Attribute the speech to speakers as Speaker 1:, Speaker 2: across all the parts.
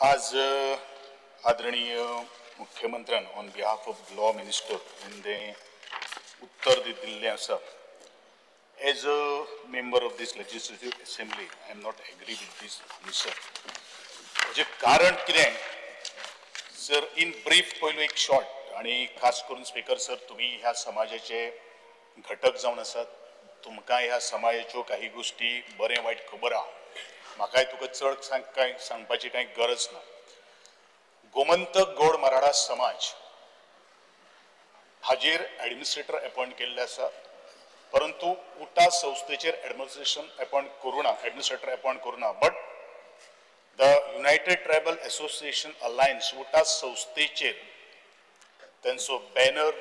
Speaker 1: आज आदरणीय मुख्यमंत्र्यान on behalf of law minister ते उत्तर दिल्लें आसा. As a member of this legislative assembly I am not agree with this answer. हाजें कारण कितें सर, इन ब्रीफ पयलू एक शॉर्ट, आनी खास करून स्पीकर सर तुमी ह्या समाजाचे घटक जावन आसात, तुमकां ह्या समाजाच्यो काही गोश्टी बरें वायट खबर आहा, म्हाकाय तुका चड कांय सांगपाची कांय गरज ना. गोमंतक गौड मराठा समाज हाजेर एडमिनिस्ट्रेटर अपॉयंट केल्ले आसा, परंतु उटा संस्थेचेर एडमिनिस्ट्रेशन अपॉयंट करूं ना, एडमिनिस्ट्रेटर अपॉयंट करूं ना. But the United Tribal Association Alliance UTA संस्थेचेर तेंचो बॅनर,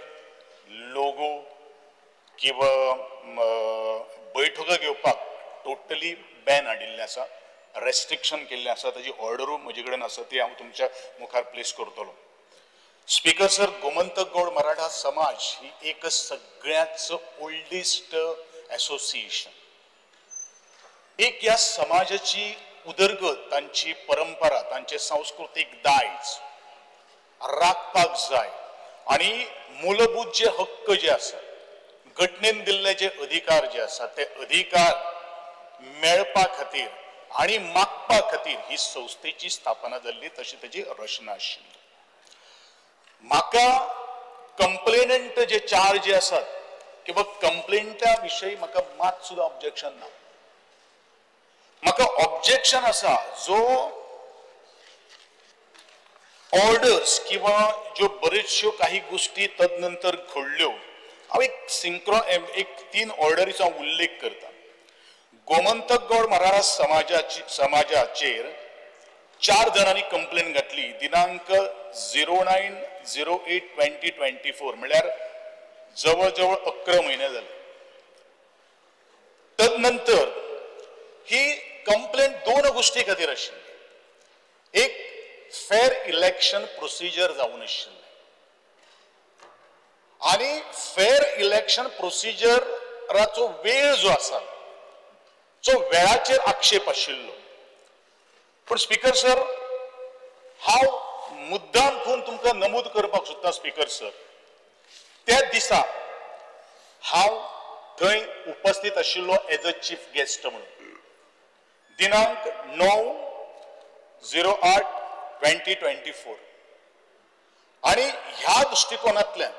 Speaker 1: लोगो किंवा बैठको घेवपाक टोटली बॅन हाडिल्लें आसा, रेस्ट्रिक्शन केल्लें आसा. ताजी ऑर्डरूय म्हजे कडेन आसा, ती हांव तुमच्या मुखार प्लेस करतलो. स्पीकर सर, गोमंतक गौड मराठा समाज ही एक सगळ्यांत ओल्डेस्ट एसोसिएशन. एक ह्या समाजाची उदरगत, तांची परंपरा, तांचे सांस्कृतीक दायज राखपाक जाय आनी मूलभूत जे हक्क जे आसा, घटनेन दिल्ले जे अधिकार जे आसा ते अधिकार मेळपा खातीर आनी मागपा खातीर ही संस्थेची स्थापना जाल्ली, तशी ताजी रचना आशिल्ली. म्हाका कंप्लेनंट जे चार जे आसात किंवा कंप्लेंटा विशयी म्हाका मात सुद्दां ऑब्जेक्शन ना. म्हाका ऑब्जेक्शन आसा जो ऑर्डर्स किंवा ज्यो बऱ्योचश्यो काही गोश्टी तदनंतर घडल्यो. हांव एक सिंक्रो एक 3 ऑर्डरीचो हांव उल्लेख करता. गोमंतक गौड मराठा समाजाचेर 4 जाणांनी कंप्लेन घातली दिनांक 09/08/2024, म्हळ्यार जवळ जवळ 11 म्हयने जाले. तदनंतर ही कंप्लेन 2 गोश्टी खातीर आशिल्ली. एक, फेर इलेक्शन प्रोसिजर जावन आशिल्लें आनी फेर इलेक्शन प्रोसिजराचो वेळ जो आसा जो वेळाचेर आक्षेप आशिल्लो. पूण स्पीकर सर, हांव मुद्दाम खून तुमकां नमूद करपाक सोदता स्पीकर सर, त्या दिसा हांव थंय उपस्थित आशिल्लो एज अ चीफ गेस्ट म्हणून. दिनांक 9/08/2024. आनी ह्या दृश्टिकोनांतल्यान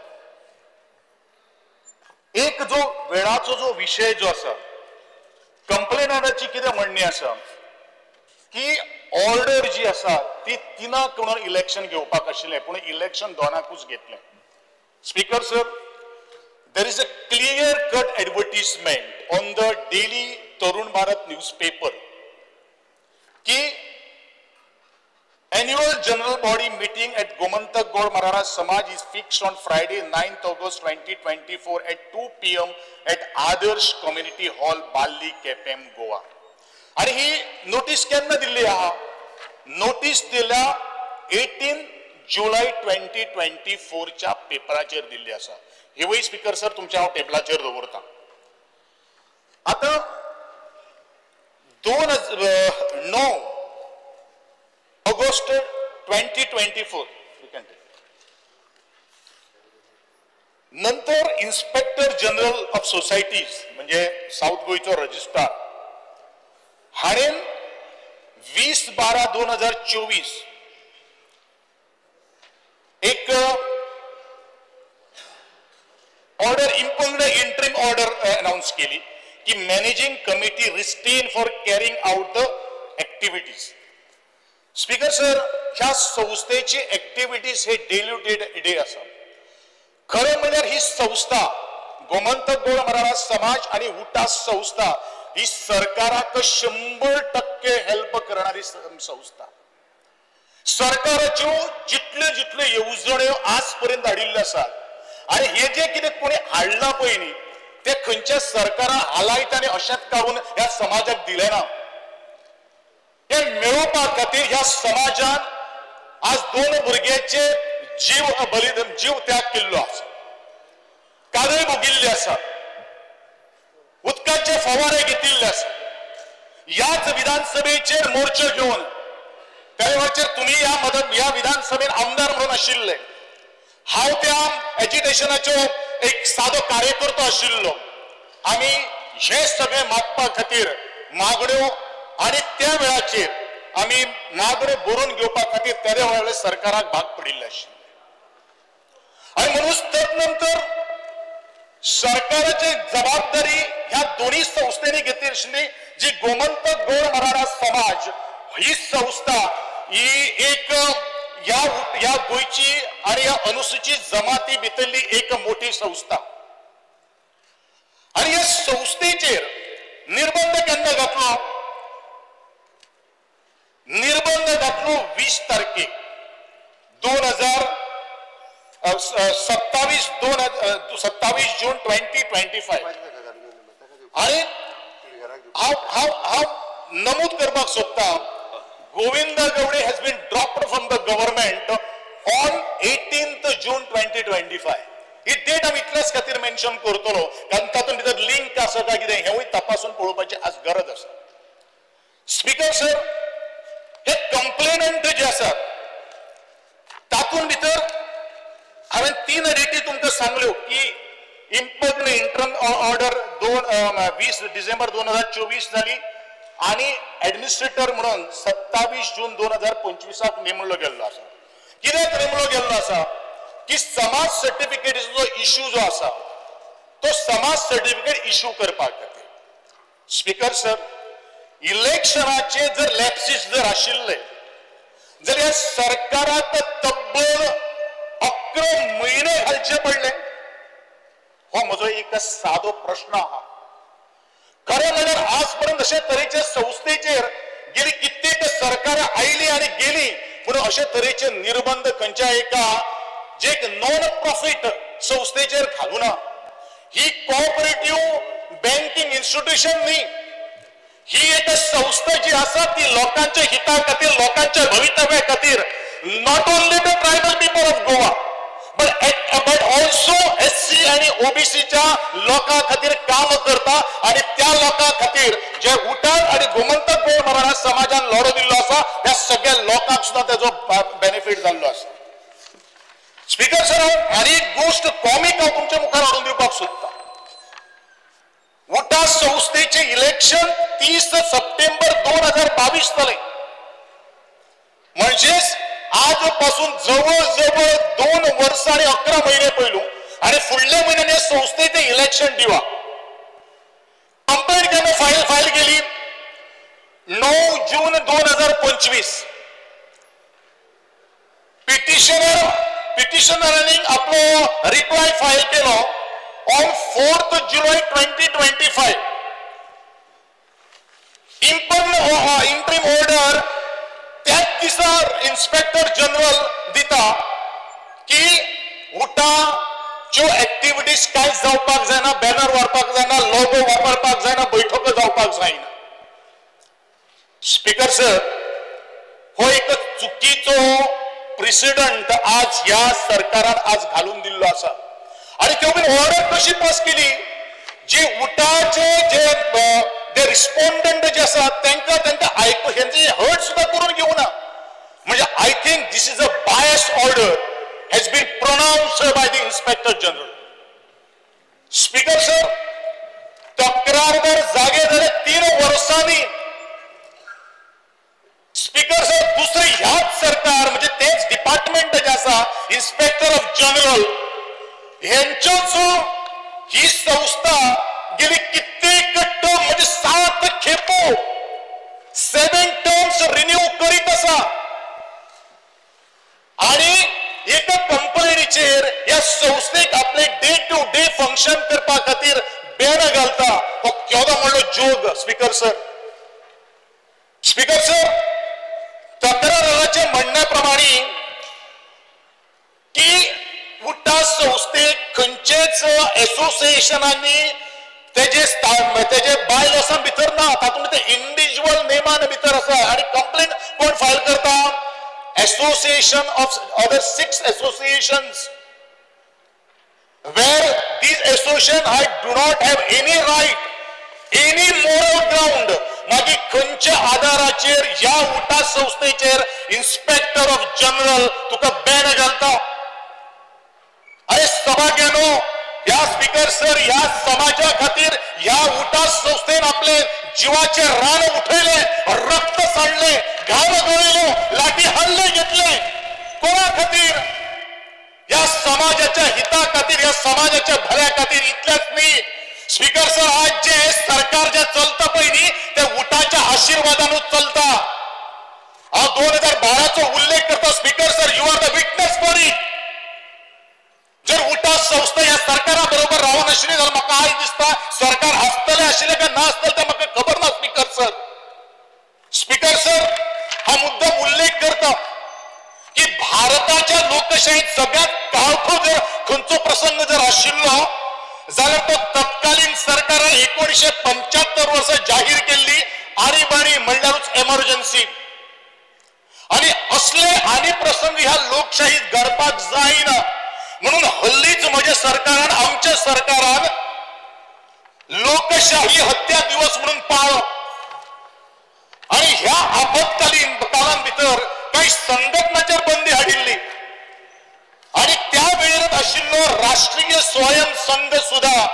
Speaker 1: एक जो वेळाचो जो विशय जो आसा, कंप्लेनंटाची कितें म्हणणी आसा की ऑर्डर जी आसा ती 3 म्हणून इलेक्शन घेवपाक आशिल्लें, पूण इलेक्शन 2 घेतलें. Speaker sir, there is a clear cut advertisement on the daily Tarun Bharat newspaper की annual general body meeting at Gomantak Gaud Maratha Samaj is fixed on Friday 9th August 2024 at 2 PM at Adarsh Community Hall, Balli, Quepem, Goa. आणि ही notice केन्ना दिल्ली आहा? Notice दिल्या 18 जुलय 2024 च्या पेपराचेर दिल्ली आसा. हिवूय speaker sir तुमच्या हांव टेबलाचेर दवरता. आतां 9 ऑगस्ट 2024 नंतर इन्स्पेक्टर जनरल ऑफ सोसायटीज म्हणजे साऊथ गोयचो रजिस्ट्रार हाणें 20/12/2024 एक order, impugned interim order announce केली की managing committee restrain for carrying out the activities. Speaker sir, ह्या संस्थेची एक्टिविटीज हे डेली डे आसा. खरें म्हणल्यार ही संस्था गोमंतक गौड मराठा समाज आणि उटा संस्था ही सरकाराक 100% हेल्प करणारी संस्था. सरकाराच्यो जितल्यो जितल्यो येवजण्यो आजपर्यंत हाडिल्ल्यो आसात आणि हे जे कितें कोणी हाडलां पळय न्ही ते खंयच्या सरकारान हालायत आनी अशेंच काडून ह्या समाजाक दिलें ना. हे मेळोवपा खातीर ह्या समाजान आज 2 भुरग्याचे जीव बलिदान, जीव त्याग केल्लो आसा, कादय भोगिल्ले आसा, उदकाचे फवारे घेतिल्ले आसा. ह्याच विधानसभेचेर मोर्चो घेवन त्यावेळार वेळाचेर तुमी ह्या विधानसभेन आमदार म्हणून आशिल्ले, हांव त्या एजिटेशनाचो एक सादो कार्यकर्तो आशिल्लो. आमी हे सगळे मागपा खातीर मागण्यो आनी त्या वेळाचेर आमी मागण्यो बरोवन घेवपा खातीर त्या वेळार सरकाराक भाग पडिल्ले आशिल्ले. आनी म्हणून तदनंतर सरकाराची जबाबदारी ह्या दोन्ही संस्थेनी घेतली आशिल्ली, जी गोमंतक गौड मराठा समाज ही संस्था ही एक ह्या गोंयची आनी ह्या अनुसूचित जमाती भितरली एक मोठी संस्था. आनी ह्या संस्थेचेर निर्बंध केन्ना घातलो? निर्बंध घातलो 20 तारखेक 27 जून 2025. आनी हांव नमूद करपाक सोदता, Govinda Gaude has been dropped from the government on 18th June 2025. He date हांव इतल्याच खातीर मेन्शन करतलो कारण तातूंत भितर लिंक आसा काय कितें हेंवूय तपासून पळोवपाची आज गरज आसा. स्पीकर सर, हे कंप्लेनंट जे आसात तातूंत भितर हांवें 3 डेटी तुमकां सांगल्यो की इम्पग्न इंटरम ऑर्डर 20 डिसेंबर 2024 जाली आनी एडमिनिस्ट्रेटर म्हणून 27 जून 2025 नेमलो गेल्लो आसा. कित्याक नेमलो गेल्लो आसा की समाज सर्टिफिकेटीचो इश्यू जो आसा तो समाज सर्टिफिकेट इश्यू करपाक खातीर. स्पीकर सर, इलेक्शनाचे जर लॅप्सीस जर आशिल्ले जाल्यार सरकाराक तब्बल 11 म्हयने घालचे पडले. हो म्हजो एक सादो प्रश्न आहा. खरें म्हणल्यार आज पर्यंत अशे तरेचे संस्थेचेर गेली कित्येक सरकारां आयली आनी गेली, पूण अशे तरेचे निर्बंध खंयच्या एका जे एक नॉन प्रॉफिट संस्थेचेर घालूना. ही कोऑपरेटिव्ह बँकिंग इन्स्टिट्यूशन न्ही, ही एक संस्था जी आसा ती लोकांच्या हिता खातीर, लोकांच्या भवितव्या खातीर, not only the tribal people of Goa but also SC आणि ओबीसीच्या लोकां खातीर काम करता आनी त्या लोकां खातीर जे उटान आनी गोमंतक गौड मराठा समाजान लढो दिल्लो आसा त्या सगळ्या लोकांक सुद्दां तेजो बेनिफीट जाल्लो आसा. स्पीकर सर, आनी एक गोश्ट कॉमीक हांव तुमच्या मुखार हाडून दिवपाक सोदता. उटा संस्थेचे इलेक्शन 30 सप्टेंबर 2022 जालें, म्हणजेच आजपासून जवळ जवळ 2 वर्सां आनी 11 म्हयने पयलू आनी फुडल्या म्हयन्यान हे संस्थेचे इलेक्शन दिवा. कंप्लेंट केन्ना फायल केली? 9 जून 2025. पिटिशनरांनी आपलो रिप्लाय फायल केलो ऑन 4 जुलय 2025. इंट्रीम ऑर्डर त्याच दिसा इन्स्पेक्टर जनरल दिता की उटाच्यो एक्टिविटीज कांय जावपाक जायना, बॅनर व्हरपाक जायना, लोगो वापरपाक जायना, बैठको जावपाक जायना. स्पीकर सर, हो एक चुकीचो प्रेसिडेंट आज ह्या सरकारान आज घालून दिल्लो आसा. आनी त्यो बीन ऑर्डर कशी पास केली? जे उटाचे जे रिस्पॉन्डंट जे आसा तांकां तांकां आयकू हेंचे हर्ट सुद्दां करून घेवना. म्हणजे I think this is a bias order has been pronounced by the inspector general. Speaker sir, तक्रारदार जागे जाले 3 वर्सांनी. स्पीकर सर, दुसरे ह्याच सरकार म्हणजे तेच डिपार्टमेंट जे आसा इन्स्पेक्टर ऑफ जनरल हेंच्योच ही संस्था गेली कित्येक टर्म म्हणजे 7 खेपो 7 टर्म्स रिन्यू करीत आसा आनी एका कंप्लेनीचेर ह्या संस्थेक आपले डे टू डे फंक्शन करपा खातीर बॅन घालता. हो केदो व्हडलो जोग स्पीकर सर. स्पीकर सर, तक्रारदाराच्या म्हणण्या प्रमाणे की उटा संस्थेक खंयचेच एसोसिएशनांनी तेजे तेजे बायलॉसान भितर ना, तातूंत ते इंडिव्हिज्युअल नेमान भितर आसा. आनी कंप्लेन कोण फायल करता? Association of other 6 associations where these association I do not have any right, any moral ground मागीर खंयच्या आधाराचेर ह्या उटा संस्थेचेर इन्स्पेक्टर ऑफ जनरल तुका बॅन घालता? अरे सभाग्यानो, ह्या स्पीकर सर ह्या समाजा खातीर ह्या उटा संस्थेन आपले जिवाचे रान उठयले, रक्त सांडले, घाम गळयलो, लाठी हल्ले घेतले. कोणा खातीर? या समाजाच्या हिता खातीर, या समाजाच्या भल्या खातीर. इतलेच न्ही स्पीकर सर, आज जे सरकार जे चलता पळय न्ही ते उटाच्या आशीर्वादानूच चलता. हांव 2012चो उल्लेख करता speaker sir, you are the witness for it. जर उटा संस्था ह्या सरकारा बरोबर रावून आशिल्ली जाल्यार म्हाका आयज दिसता सरकार आसतलें आशिल्लें काय ना आसतलें तें म्हाका खबर ना स्पीकर सर. स्पीकर सर, हा मुद्दा उल्लेख करता की भारताच्या लोकशाहीत सगळ्यात काळखो जर खंयचो प्रसंग जर आशिल्लो जाल्यार तो तत्कालीन सरकारान 1975 वर्सा जाहीर केल्ली आणीबाणी म्हणल्यारूच एमर्जन्सी. आणि असले आनी प्रसंग ह्या लोकशाहीत घडपाक जायना म्हणून हल्लीच म्हज्या सरकारान, आमच्या सरकारान लोकशाही हत्या दिवस म्हणून पाळलो. आणि ह्या आपत्कालीन काळान भितर काही संघटनाचेर बंदी हाडिल्ली आणि त्या वेळेर आशिल्लो राष्ट्रीय स्वयं संघ सुद्धा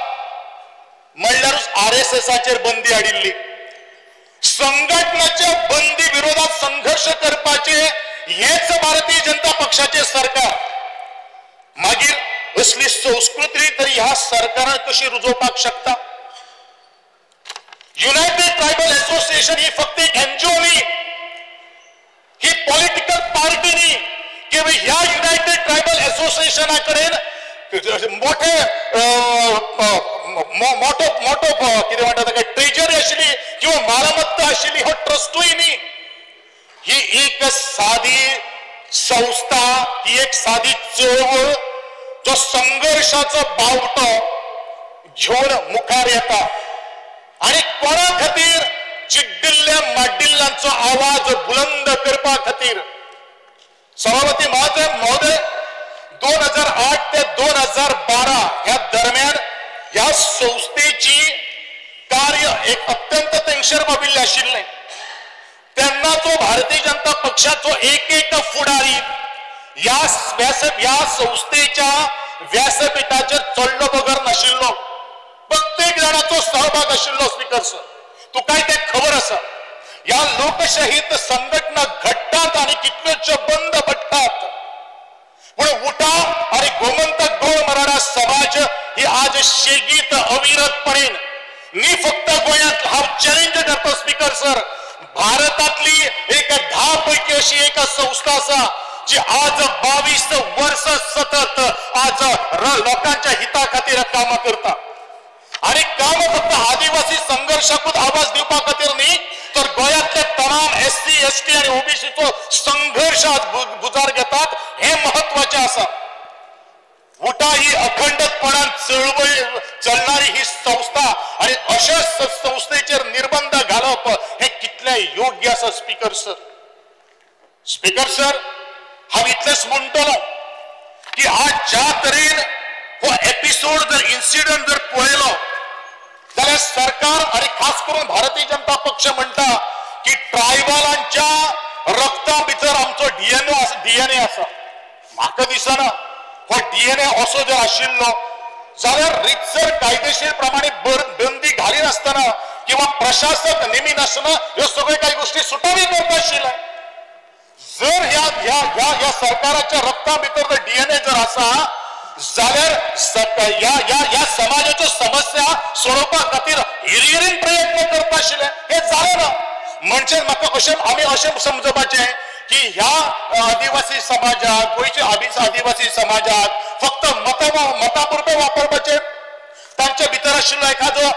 Speaker 1: म्हणल्यारूच आरएसएसाचेर बंदी हाडिल्ली. संघटनाच्या बंदी विरोधात संघर्ष करपाचे हेच भारतीय जनता पक्षाचे सरकार. मागीर असली संस्कृती तरी ह्या सरकारान कशी रुजोवपाक शकता? युनायटेड ट्रायबल असोसिएशन ही फक्त एक एनजीओ न्ही, ही पॉलिटिकल पार्टी न्ही की ह्या युनायटेड ट्रायबल असोसिएशना कडेन मोठे मोठो मोठो कितें म्हणटा ताका ट्रेजरी आशिल्ली किंवा मालमत्ता आशिल्ली, हो ट्रस्टूय न्ही. ही एक सादी संस्था, ही एक सादी चळवळ जो संघर्षाचो बावटो घेवन मुखार येता आणि कोणा खातीर? चिड्डिल्ल्या माड्डिल्ल्यांचो आवाज बुलंद करपा खातीर. सभापती महोदय, 2008 ते 2012 ह्या दरम्यान ह्या संस्थेची कार्य एक अत्यंत तेंगशेर पाविल्लें आशिल्लें. तेन्नाचो भारतीय जनता पक्षाचो एक एक फुडारी ह्या संस्थेच्या व्यासपीठाचेर चडलो बगर नाशिल्लो. प्रत्येक जाणाचो सहभाग आशिल्लो स्पीकर सर, तुकाय तें खबर आसा. ह्या लोकशाहीत संघटना घडटात आनी कितल्योश्यो बंद पडटात, पूण उटा आनी गोमंतक गोंय मराठा समाज ही आज शेगीत अविरतपणेन न्ही फक्त गोंयांत, हांव चॅलेंज करता स्पीकर सर, भारतातली एक 10 पैकी अशी एक संस्था आसा जी आज 22 वर्स सतत आज लोकांच्या हिता खातीर कामां करता. आणि काम फक्त आदिवासी संघर्षाकूच आवाज दिवपा खातीर न्ही, तर गोंयांतले तमाम एससी एसटी आणि ओबीसीचो संघर्ष आज भुजार घेतात, हे महत्वाचे आसा. उटा ही अखंडपणान चळवळ चलणारी ही संस्था आणि अशा संस्थेचेर निर्बंध घालप हे कितले योग्य आसा स्पीकर सर. स्पीकर सर, हांव इतलेंच म्हणटलो की आज ज्या तरेन हो एपिसोड जर इन्सिडंट जर पळयलो जाल्यार सरकार आणि खास करून भारतीय जनता पक्ष म्हणटा की ट्रायबलांच्या रक्ता भितर आमचो डीएनए आसा. म्हाका दिसना हो डीएनए असो जर आशिल्लो जाल्यार रितसर कायदेशीर प्रमाणे बंदी घालिनासतना किंवा प्रशासक नेमिनासतना ह्यो सगळ्यो काही गोष्टी सुटावी करता आशिल्ले. जर ह्या ह्या ह्या ह्या सरकाराच्या रक्ता भितर जर डीएनए जर आसा जाल्यार ह्या ह्या ह्या समाजाच्यो समस्या सोडोवपा खातीर हिरहिरीन प्रयत्न करता आशिल्ले, हे जालें ना. म्हणजे म्हाका अशें आमी अशें समजपाचें की ह्या आदिवासी समाजाक, गोंयच्या आदिवासी समाजाक फक्त मतां पुरतें वापरपाचें, तांच्या भितर आशिल्लो एखादो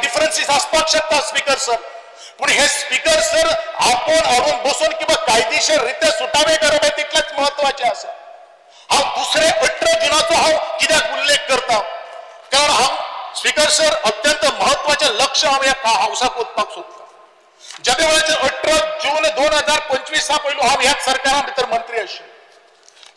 Speaker 1: डिफरन्सीस आसपाक शकता स्पीकर सर. पूण हे स्पीकर सर आपोवन हाडून बसून किंवा कायदेशीर रित्या सुटावे करप हें तितलेंच म्हत्वाचें आसा. हांव दुसरे 18 जुनाचो हांव कित्याक उल्लेख करता, कारण हांव स्पीकर सर अत्यंत महत्वाचें लक्ष हांव ह्या हावसाक वचपाक सोदता. ज्या वेळाचेर 18 जून 2025 पयलो हांव ह्याच सरकारा भितर मंत्री आशिल्लो.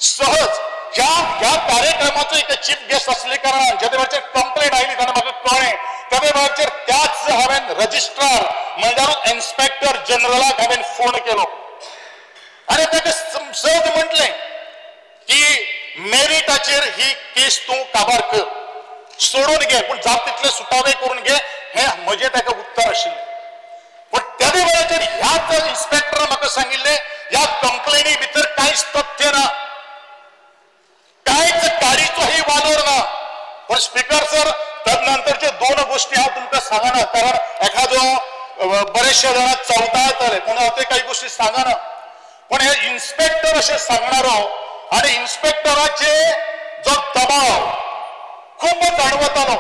Speaker 1: सहज ह्या ह्या कार्यक्रमाचो एक चीफ गेस्ट आसले कारणान ज्या वेळाचेर कंप्लेन आयली तेन्ना म्हाका कळ्ळें त्या वेळाचेर त्याच हांवें रजिस्ट्रार म्हणल्यार इन्स्पेक्टर जनरलाक हांवें फोन केलो आनी ताका सहज म्हटलें की मेरिटाचेर ही केस तूं काबार कर, सोडून घे, पूण जात तितले सुटावे करून घे, हें म्हजें ताका उत्तर आशिल्लें. पूण त्या वेळाचेर ह्याच इन्स्पेक्टरान म्हाका सांगिल्लें ह्या कंप्लेनी भितर कांयच तथ्य ना, कांयच काडीचोही वालोर ना. पण स्पीकर सर तदनंतरच्यो दोन गोष्टी हांव तुमकां सांगना, कारण एखादो बरेचशे जाणां चवता येतले पूण हांव ते काही गोष्टी सांगना. पण हे इन्स्पेक्टर अशें सांगणारो आनी इन्स्पेक्टराचे जो दबाव खूब जाणवतालो.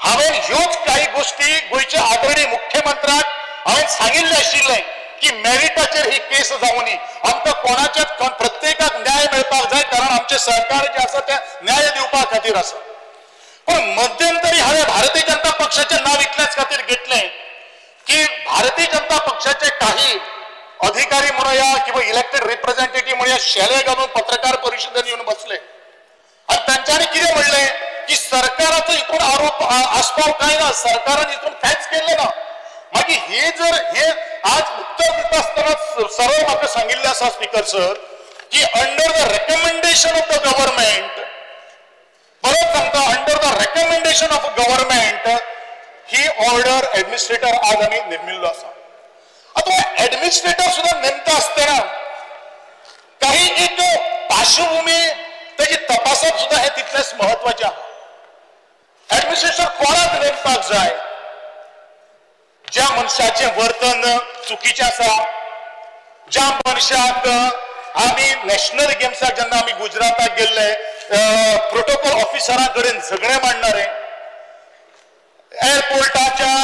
Speaker 1: हांवें ह्योच काही गोष्टी गोंयच्या आदरणीय मुख्यमंत्र्याक हांवें सांगिल्लें आशिल्लें की मेरिटाचेर ही केस जावनी, आमकां कोणाच्याच प्रत्येकाक न्याय मेळपाक जाय, कारण आमचें सरकार जें आसा तें न्याय दिवपा खातीर आसा. पण मध्यंतरी हांवें भारतीय जनता पक्षाचें नांव इतल्याच खातीर घेतलें की भारतीय जनता पक्षाचे काही अधिकारी म्हणूया किंवा इलेक्टेड रिप्रेझेंटेटिव्ह म्हणूया शेले घालून पत्रकार परिषदेन येवन बसले आनी तांच्यांनी कितें म्हणलें की सरकाराचो हितून आरोप आस्पाव कांय ना, सरकारान हितून कांयच केल्लें ना. मागीर हे जर हे आज उत्तर दिता आसतना सरळ म्हाका सांगिल्लें आसा स्पीकर सर की under the recommendation of the government, परत सांगता, under the recommendation of government he order administrator आज आमी नेमिल्लो आसा. आतां एडमिनिस्ट्रेटर सुद्दां नेमता आसतना काही एक पार्श्वभूमी ताची तपासप सुद्दां हें तितलेंच म्हत्वाचें आसा. एडमिनिस्ट्रेटर कोणाक नेमपाक जाय? ज्या मनशाचें वर्तन चुकीचें आसा, ज्या मनशाक आमी नॅशनल गेम्साक जेन्ना आमी गुजराताक गेल्ले प्रोटोकॉल ऑफिसरा कडेन झगडें मांडणारे, एअरपोर्टाच्या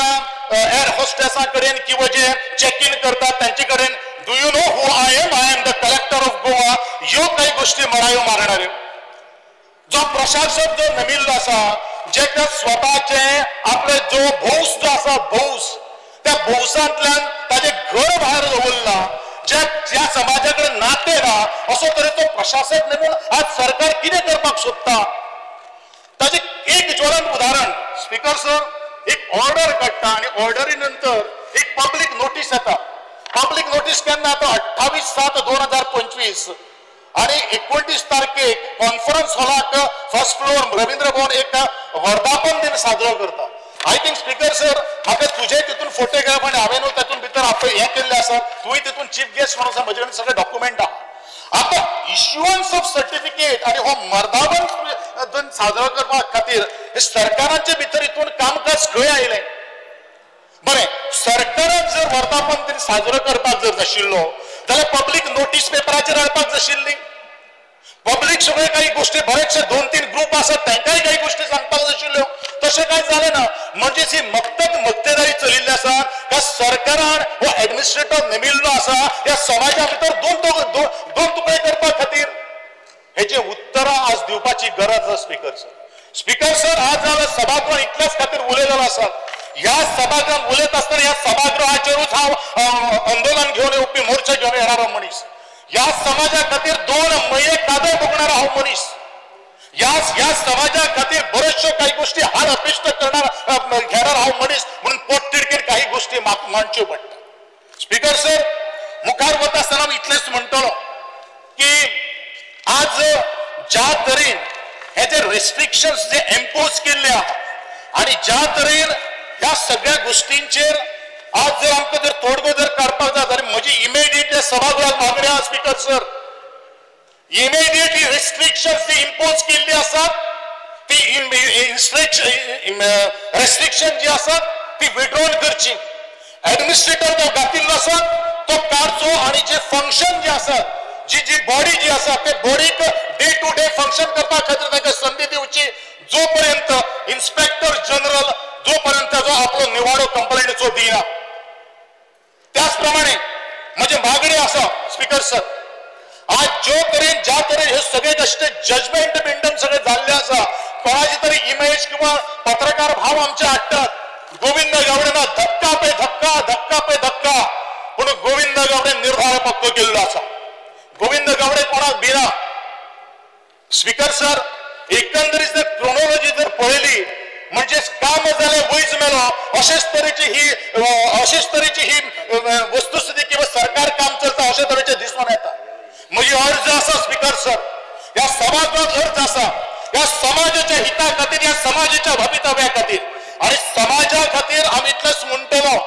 Speaker 1: एअर होस्टेसा कडेन किंवा जे चॅक इन करतात तांचे कडेन do you know who I am, I am the collector of Goa, ह्यो काही गोष्टी मरायो मारणाऱ्यो. जो प्रशासक जो नेमिल्लो आसा, जेका स्वताचे आपले जो भौस जो आसा भौस, त्या भौसांतल्यान ताजें घर भायर दवरलां, ज्या ज्या समाजा कडेन नातें ना, असो तरेचो प्रशासक नेमून आज सरकार कितें करपाक सोदता ताजें एक ज्वलंत उदाहरण स्पीकर सर, एक ऑर्डर काडटा आनी ऑर्डरी नंतर एक पब्लीक नोटीस येता. पब्लीक नोटीस केन्ना येता? 28/7/2025 आनी 29 तारखेक कॉन्फरन्स हॉलाक फर्स्ट फ्लोर रवींद्र भवन एक वर्धापन दिन साजरो करता. I think speaker sir म्हाका तुजे तितून फोटोग्राफ आनी हांवें तातूंत भितर आपले हें केल्लें आसा, तुवें तितून चीफ गेस्ट म्हणून आसा, म्हजे कडेन सगळे डॉक्युमेंट आहा. आतां इश्युअन्स ऑफ सर्टिफिकेट आनी हो मर्दावन दिन साजरो करपा खातीर सरकाराचे भितर हितून कामकाज खंय आयलें? बरें, सरकारान जर वर्धापन दिन साजरो करपाक जर नाशिल्लो जाल्यार पब्लीक नोटीस पेपराचेर हाडपाक जाशिल्ली. पब्लीक सगळे काही गोष्टी बरेचशे 2-3 ग्रुप आसात तांकांय काही गोष्टी सांगपाक जाशिल्ल्यो, तशें कांय जालें ना. म्हणजेच ही मक्तेदारी चलिल्ली आसा का सरकारान हो एडमिनिस्ट्रेटर नेमिल्लो आसा ह्या समाजा भितर दोन तुकडे करपा खातीर. हेजे उत्तरां आज दिवपाची गरज आसा स्पीकर सर. स्पीकर सर आज जाल्यार सभागृह इतल्याच खातीर उलयलेलो आसा. ह्या सभागृहात उलयत आसतना ह्या सभागृहाचेरूच हांव आंदोलन घेवन येवपी, मोर्चा घेवन येणारो मनीस, ह्या समाजा खातीर 2 म्हयने कादय भोगणारो हांव मनीस, ह्या समाजा खातीर बऱ्याचश्यो काही गोष्टी हाल अपेश्ट करणार घेणार हांव मनीस, म्हणून पोटतिडकीर काही गोष्टी मांडच्यो पडटा. स्पीकर सर मुखार वता आसतना हांव इतलेंच म्हणटलो की आज ज्या तरेन हे जे रेस्ट्रिक्शन्स जे इम्पोज केल्ले आहा आनी ज्या तरेन ह्या सगळ्या गोष्टींचेर आज जर आमकां जर तोडगो जर काडपाक जाय जाल्यार म्हजी इमिडिएटली सभागृहाक मागणी आहा स्पीकर सर, इमिडिएटली रेस्ट्रिक्शन्स जी इम्पोज केल्ली आसात ती रेस्ट्रिक्शन जी आसात ती विड्रॉल करची. एडमिनिस्ट्रेटर जो घातिल्लो आसा तो काडचो आनी जे फंक्शन जे आसात, जी जी बॉडी जी आसा ते बॉडीक डे टू डे फंक्शन करपा खातीर तांकां संदी दिवची, जोपर्यंत इन्स्पेक्टर जनरल जोपर्यंत जो आपलो निवाडो कंप्लेनीचो दिना. त्याच प्रमाणे म्हजी मागणी आसा स्पीकर सर, आज जो तरेन ज्या तरेन हे सगळे कशे जजमेंट बिंडम सगळे जाल्ले आसा, कोणाची तरी इमेज किंवा पत्रकार भाव आमचे हाडटात, गोविंद गावडेना धक्का पे धक्का, धक्का पे धक्का, पूण गोविंद गावडे निर्धार पक्को केल्लो आसा. गोविंद गावडे कोणाक भिना. स्पीकर सर एकंदरीत जर क्रोनॉलॉजी जर पळयली म्हणजे काम जालें वैज मेलो अशेच तरेची ही वस्तुस्थिती किंवा सरकार काम चलता अशे तरेचे दिसून येता. म्हजी अर्ज आसा स्पीकर सर, ह्या समाजाक अर्ज आसा, ह्या समाजाच्या हिता खातीर, ह्या समाजाच्या भवितव्या खातीर आनी समाजा खातीर हांव इतलेंच म्हणटलो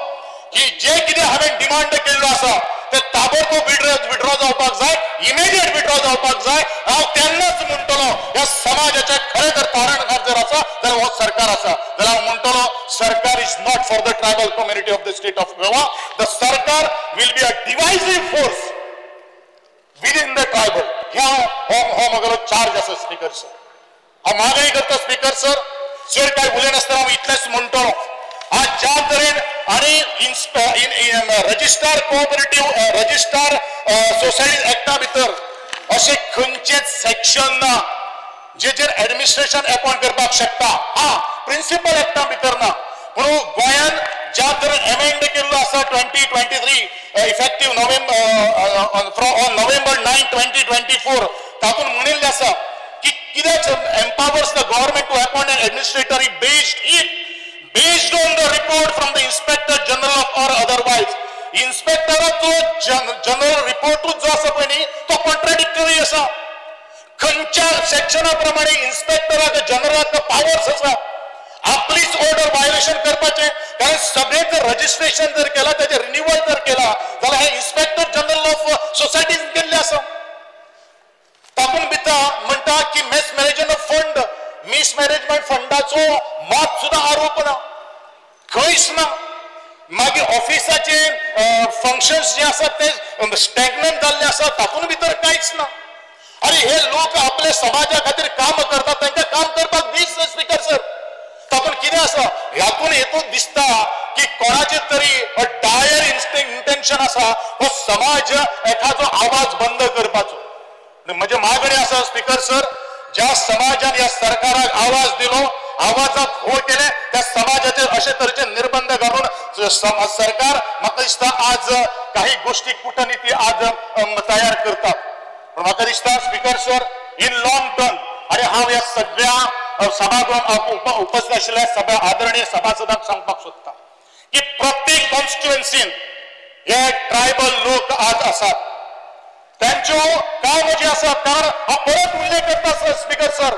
Speaker 1: की जे कितें हांवें डिमांड केल्लो आसा ते ताबडतोब विड्रॉ जावपाक जाय, इमिडिएट विड्रॉ जावपाक जाय. हांव तेन्नाच म्हणटलो ह्या समाजाचे खरें जर तारणहार जर आसा जाल्यार हो सरकार आसा, जाल्यार हांव म्हणटलो सरकार is not for the tribal community of the state of Goa. The sarkar will be a divisive force within the tribal. ह्या हो म्हगेलो चार्ज आसा स्पीकर सर. हांव मागणी करता स्पीकर सर, चड काय उलयनासतना हांव इतलेंच म्हणटलो, आज ज्या तरेन आनी रजिस्ट्रार कोऑपरेटिव्ह रजिस्ट्रार सोसायटी एक्टा भितर अशें खंयचेच सेक्शन ना जेचेर एडमिनिस्ट्रेशन अपॉइंट करपाक शकता. हा, प्रिन्सिपल एक्टा भितर ना, पूण गोंयान ज्या तरेन एमेंड केल्लो आसा 2023 इफेक्टीव ऑन नोव्हेंबर 9, 2024 तातूंत म्हणिल्लें आसा की कित्याक empowers the government to appoint an administrator based on the report from the inspector general of or otherwise. इन्स्पेक्टराचो general रिपोर्टूच जो आसा पळय न्ही तो कॉन्ट्राडिक्टरी आसा. खंयच्या सेक्शना प्रमाणे इन्स्पेक्टराक जनरलाक पावर्स आसा आपलीच ऑर्डर व्हायोलेशन करपाचें? कारण सगळें जर रजिस्ट्रेशन जर केलां, तेजें रिन्युअल जर केलां जाल्यार हें इन्स्पेक्टर जनरल ऑफ सोसायटीन केल्लें आसा. तातूंत भितर म्हणटा की मिसमॅनेजमेंट ऑफ फंड, मिसमॅनेजमेंट फंडाचो मात सुद्दां आरोप ना, खंयच ना. मागीर ऑफिसाचे फंक्शन्स जे आसात ते स्टॅग्नंट जाल्ले आसा, तातूंत भितर कांयच ना. आनी हे लोक आपल्या समाजा खातीर काम करतात, तांकां काम करपाक दीस स्पीकर सर. तातूंत कितें आसा, हातून हेतून दिसता की कोणाचे तरी डायर इंटेन्शन आसा हो समाज एखादो आवाज बंद करपाचो. म्हजे मागणी आसा स्पीकर सर, ज्या समाजान ह्या सरकाराक आवाज दिलो, आवाजाक हो केले, त्या समाजाचेर अशे तरेचे निर्बंध घालून सरकार म्हाका दिसता आज काही गोष्टी कूटनीती आज तयार करतात. पूण म्हाका दिसता speaker sir, in long term, आनी हांव ह्या सगळ्या सभागृहात उपस्थित आशिल्ल्या सगळ्या आदरणीय सभासदांक सांगपाक सोदता की प्रत्येक कॉन्स्टिट्युएन्सीन हे ट्रायबल लोक आज आसात, त्यांच्यो काम जे आसा, कारण हांव परत उल्लेख करता स्पीकर सर,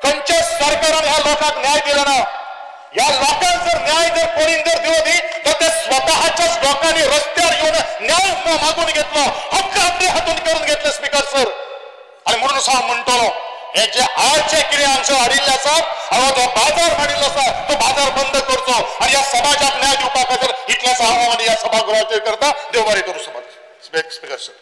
Speaker 1: खंयच्याच सरकारान ह्या लोकांक न्याय दिलो ना. ह्या लोकांक जर न्याय जर कोणी जर दिलो न्ही तर ते स्वतःच्याच लोकांनी रस्त्यार येवन न्याय मागून घेतलो, हक्क आपले हातून करून घेतले स्पीकर सर. आनी म्हणून हांव म्हणटलो हे जे आज जे कितें हांगसर हाडिल्लें आसा, हांव जो बाजार हाडिल्लो आसा तो बाजार बंद करचो आनी ह्या समाजाक न्याय दिवपा खातीर इतलेंच हांव आनी ह्या सभागृहाचेर करता. देव बरें करूं समाज स्पीकर सर.